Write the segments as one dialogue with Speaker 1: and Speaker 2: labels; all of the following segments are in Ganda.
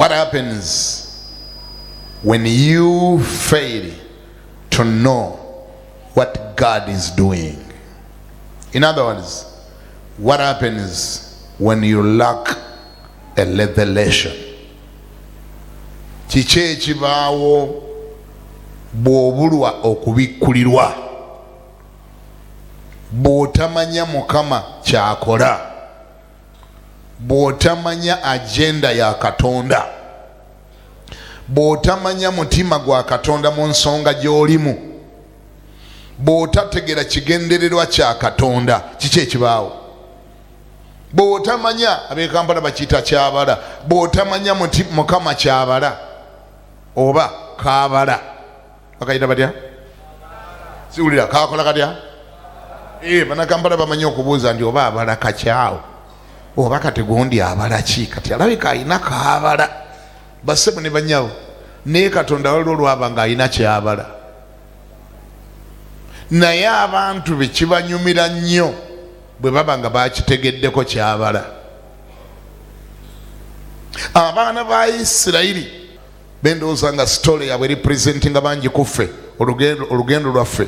Speaker 1: What happens when you fail to know what God is doing? In other words, what happens when you lack a revelation? Kiki ekibaawo bw'obulwa okubikkulirwa, bw'otamanya Mukama kyakola, bw'otamanya agenda ya Katonda, bw'otamanya mutima gwa Katonda mu nsonga gy'olimu, bw'otategera kigendererwa kya Katonda? Kiki ekibaawo bw'otamanya? Ab'ekampala bakiyita kyabala. Bw'otamanya Mukama kyabala oba kabala, bakayita batya? Siwulira. Kakola katya? Banakampala bamanyi okubuuza nti oba abala kakyawo oba kati gundi abala ki? Kati alabika alina kaabala. Basebo ne banyabo, naye Katonda waliwo olwaba nga alina kyabala, naye abantu be kibanyumira nnyo bwe baba nga bakitegeddeko kyabala. Abaana ba Isirayiri bendowooza nga story yabwe representinga bangi kuffe, olugendo lwaffe,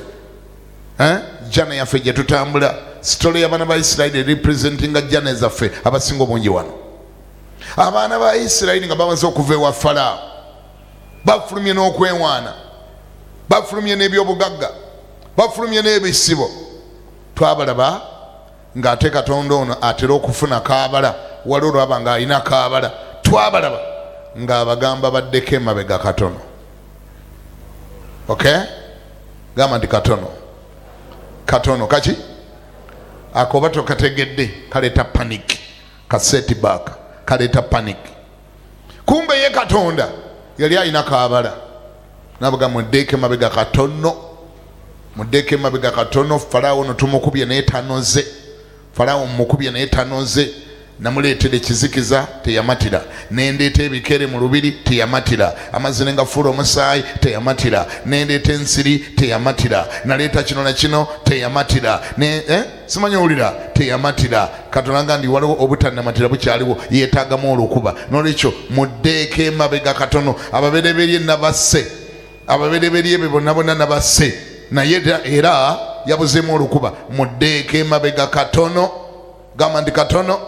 Speaker 1: journey yaffe gye tutambula. Story y'abaana ba Isirayiri representinga journey zaffe abasinga obungi wano. Abaana ba Isirayiri nga bamaze okuva ewa Falaawo, bafulumye n'okwewaana, bafulumye n'ebyobugagga, bafulumye n'ebisibo. Twabalaba ng'ate Katonda ono atera okufuna kaabala, wali olwaba ng'alina kaabala. Twabalaba ng'abagamba baddeko emabega katono. Okay, gamba nti katono katono. Kaki akoba tokategedde, kaleeta panic. Ka setback kaleeta panic. Kumbe ye Katonda yali alina kaabala, nabaga muddeeko emabega katono, muddeeko emabega katono. Falaawo no tumukubye naye tanoze. Falaawo mumukubye naye tanoze. Namuleetera ekizikiza, teyamatira. Nendeeta ebikere mu lubiri, teyamatira. Amazzi nengafuula omusaayi, teyamatira. Nendeeta ensiri, teyamatira. Naleeta kino na kino, teyamatira. Simanyi owulira, teyamatira. Katonda nga ndi waliwo obutanamatira bukyaliwo, yeetaagamu olukuba. Nolwekyo muddeeko emabega katono. Ababereberye nabasse, ababereberye be bonna bonna nabasse, naye era yabuzeemu olukuba. Muddeeko emabega katono. Gamba nti katono.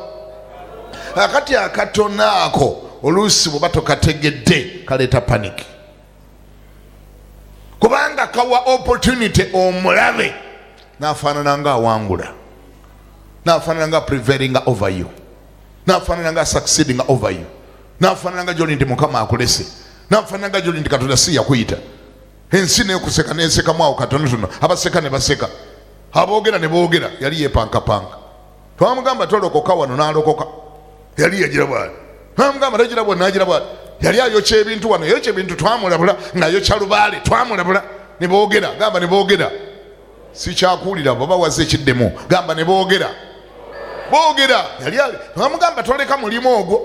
Speaker 1: Akati akatono ako oluusi bweba tokategedde kaleeta panic, kubanga kawa opportunity omulabe nafaanana nga awangula, nafaanana nga prevailing over you, nafaanana nga succeeding over you, nafaanana nga gyoli nti Mukama akulese, nafaanana nga gyoli nti Katonda si yakuyita. Ensi nekuseka nensekamu awo katonotono, abaseka ne baseka, aboogera ne boogera. Yali yepankapanka. Twamugamba tolokoka wano, n'alokoka. Yali yagira bwati, twamugamba tagira bwati, nagira bwati. Yali ayokya ebintu wano, yayokya ebintu. Twamulabula ng'ayokya lubaale, twamulabula ne boogera. Gamba ne boogera. Sikyakuwulira baba waze ekiddemu. Gamba ne boogera, boogera. Yali twamugamba toleka mulimu ogwo,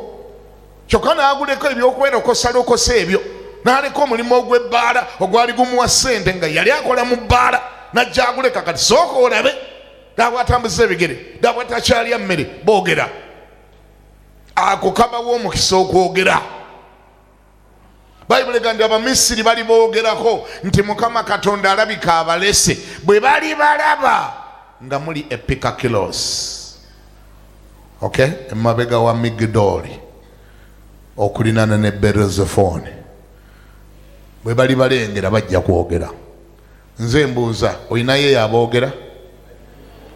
Speaker 1: kyokka n'aguleka ebyokwerokosalokosa ebyo, n'aleka omulimu ogw'ebbaala ogwali gumuwa ssente, nga yali akola mu bbaala, najja aguleka. Kati sooka olabe dabwe atambuza ebigere, dabwe takyalya mmere. Boogera. Ako kabawo omukisa okwogera. Bayibuli ega nti Abamisiri bali boogerako nti Mukama Katonda alabika abalese, bwe bali balaba nga muli e Pikakiros, okay, emabega wa Migidoli okulinana ne Berezefoni. Bwe bali balengera bajja kwogera. Nze mbuuza, olinayo eyaboogera?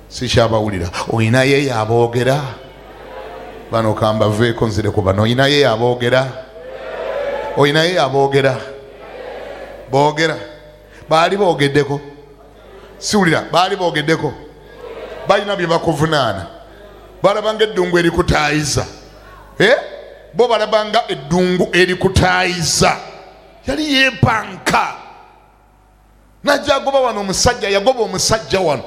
Speaker 1: Sikyabawulira. Olinayo eyaboogera? Bano kambaveeko nzire ku bano. Olinayo eyaboogera? Olinayo eyaboogera? Boogera. Baali boogeddeko? Siwulira. Baali boogeddeko? Balina bye bakuvunaana. Balabanga eddungu erikutaayiza. Eh? Bo balabanga eddungu erikutaayiza. Yali yeepanka, najja agoba wano omusajja, yagoba omusajja wano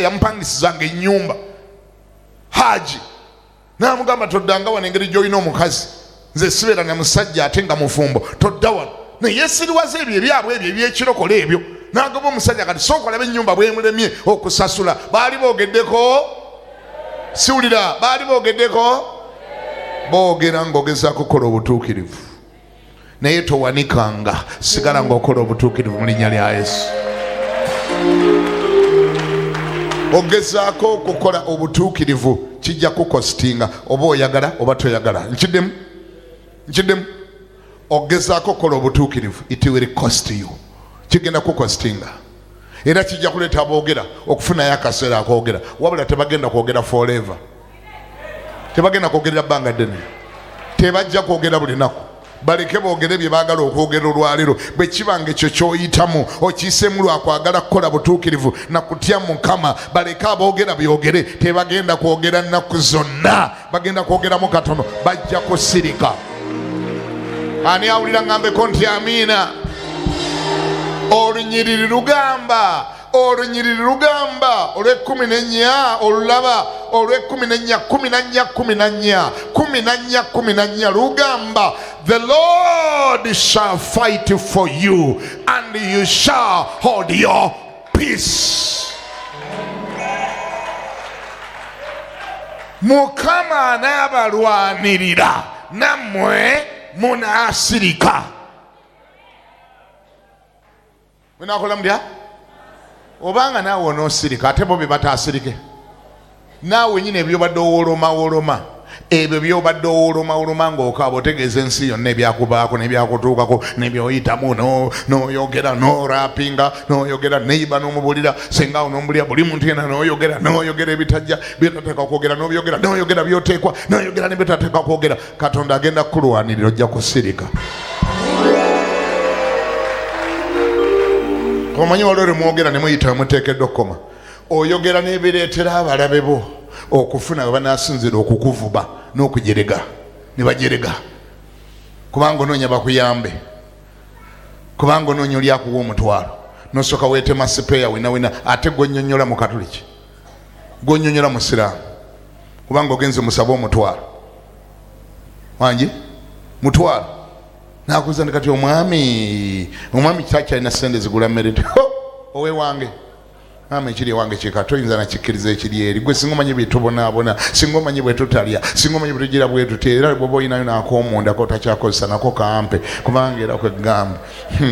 Speaker 1: yamupangisizanga ennyumba, Haji, namugamba toddanga wano engeri gyolina omukazi, nze sibeera na musajja ate nga mufumbo, todda wano. Naye siriwaza ebyo ebyabwe ebyo ebyekirokole ebyo, nagoba omusajja. Kati sooka olaba ennyumba bwemulemye okusasula. Baali boogeddeko? Siwulira. Baali boogeddeko? Boogera ng'ogezaako kukola obutuukirivu. Naye towanikanga, sigala ng'okola obutuukirivu mu linnya lya Yesu. Ogezaako okukola obutuukirivu kijja kukositinga oba oyagala oba toyagala. Nkiddemu, nkiddemu. Ogezaako okukola obutuukirivu, it will cost you, kigenda kukositinga era kijja kuleeta aboogera okufunayo akaseera akoogera, wabula tebagenda kwogera forever, tebagenda kwogerera bbanga ddene, tebajja kwogera buli naku. Baleke boogere bye baagala okwogera olwaleero. Bwe kiba nga ekyo ky'oyitamu okiyiseemu lwa kwagala kukola butuukirivu na kutya Mukama, baleke aboogera byogere. Tebagenda kwogera nnaku zonna, bagenda kwogeramu katono, bajja kusirika. Ani awulira ngambeko nti amiina? Olunyiriri lugamba, olunyiriri lugamba olw'ekkumi n'ennya, olulaba olw'ekkumi n'ennya, kumi na nnya, kumi na nnya, kumi na nnya, kumi na nnya lugamba, the Lord shall fight for you and you shall hold your peace. Mukama anaabalwanirira nammwe munaasirika. Munakola mutya? Obanga naawe onoosirika, ate bo be bataasirike. Naawe nyini ebyobadde owolomawoloma, ebyo byobadde owolomawoloma ng'okaaba otegeeza ensi yonna ebyakubaako n'ebyakutuukako n'ebyoyitamu, n'oyogera n'orapinga n'oyogera neyiba n'omubulira senga awo n'omubulira buli muntu yena n'oyogera n'oyogera ebitajja byotateekwa kwogera n'obyogera n'oyogera byoteekwa n'oyogera nebyotateekwa kwogera. Katonda agenda kukulwanirira, ojja kusirika. Omanyi waliwo lwe mwogera ne muyita muteekeddwa okukoma, oyogera n'ebireetera abalabe bo okufuna we banaasinzira okukuvuba n'okujerega ne bajerega, kubanga onoonya bakuyambe, kubanga onoonya oli akuwa omutwalo, nosooka weetema sipeeya wena wena, ate gwonnyonnyola mu Katuliki, gwonnyonnyola mu Siraamu, kubanga ogenze musabe omutwalo wangi mutwalo nakuza ndi kati omwami omwami kitakyalina sente zigula mmere nti owe wange maama ekiri ewange kika toyinza nakikkiriza ekiri eri gwe singa omanyi byetubonaabona, singa omanyi bwe tutalya, singa omanyi bwe tugira bwe tuti, era bwoba olinayo n'akomunda kotakyakozesa nako kampe kubanga era kwegamba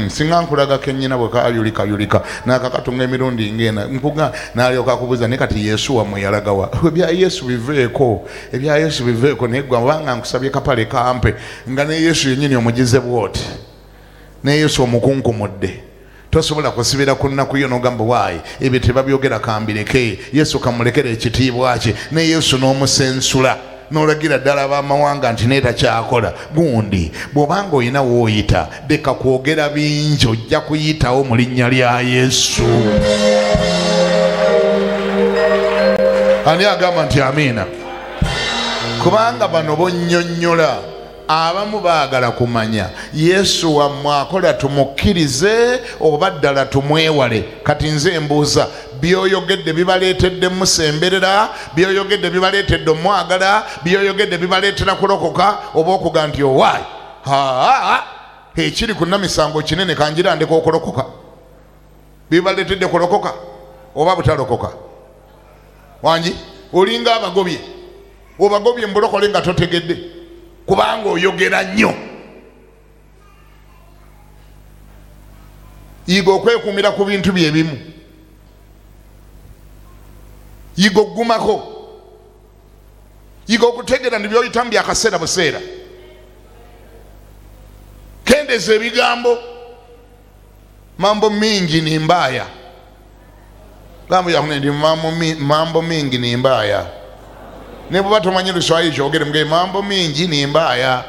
Speaker 1: singa nkulaga kenyina bwe kayulikayulika nakakatunga emirundi ng'ena nkuga n'alyoka akubuuza naye kati Yesu wammwe yalagawa? Ebya Yesu biveeko, ebya Yesu biveeko, naye gwe obanga nkusabye kapale kampe nga ne Yesu yennyini omugize bw'oti, ne Yesu omukunkumudde. Tosobola kusibira ku nnaku yo n'ogamba waayi ebyo tebabyogera kambireke, Yesu kamulekere ekitiibwa kye, ne Yesu n'omusensula n'olagira ddala ab'amawanga nti naye takyakola gundi. Bw'obanga olina w'oyita leka kwogera bingi, ojja kuyitawo mu linnya lya Yesu. Ani agamba nti amiina? Kubanga bano bonnyonnyola abamu baagala kumanya Yesu wammwe akola tumukkirize oba ddala tumwewale. Kati nze mbuuza, byoyogedde bibaleetedde musemberera? Byoyogedde bibaleetedde omwagala? Byoyogedde bibaleetera kulokoka oba okuga nti owaayi haa ekiri ku namisango kinene kanjira ndeka okulokoka? Bibaleetedde kulokoka oba butalokoka? Wangi olinga abagobye, obagobye mbulokole nga totegedde kubanga oyogera nnyo. Yiga okwekuumira ku bintu bye bimu, yiga okugumako, yiga okutegeera nti byoyitamu byakaseera buseera. Kendeza ebigambo. Mambo mingi ni mbaya. Gambo yakune ndi mambo mingi ni mbaya. Ne bw'oba tomanyi Luswahili kyogere muge mambo mingi ni mbaya.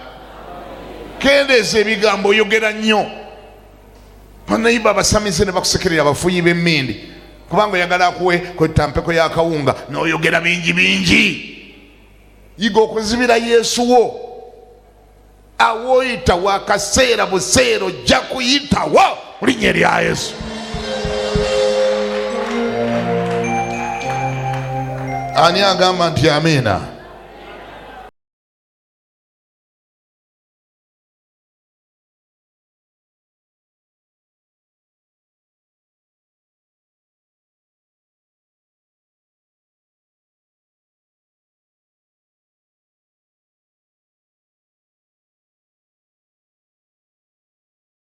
Speaker 1: Kendeeza ebigambo, oyogera nnyo. Banayiba abasamize ne bakusekerera abafuyi b'emmindi kubanga oyagala akuwe kwetta mpeko y'akawunga n'oyogera bingi bingi. Yiga okuzibira Yesu wo. Awoyitawo akaseera buseera ojja kuyitawo mu linnya erya Yesu. Ani agamba nti amiina?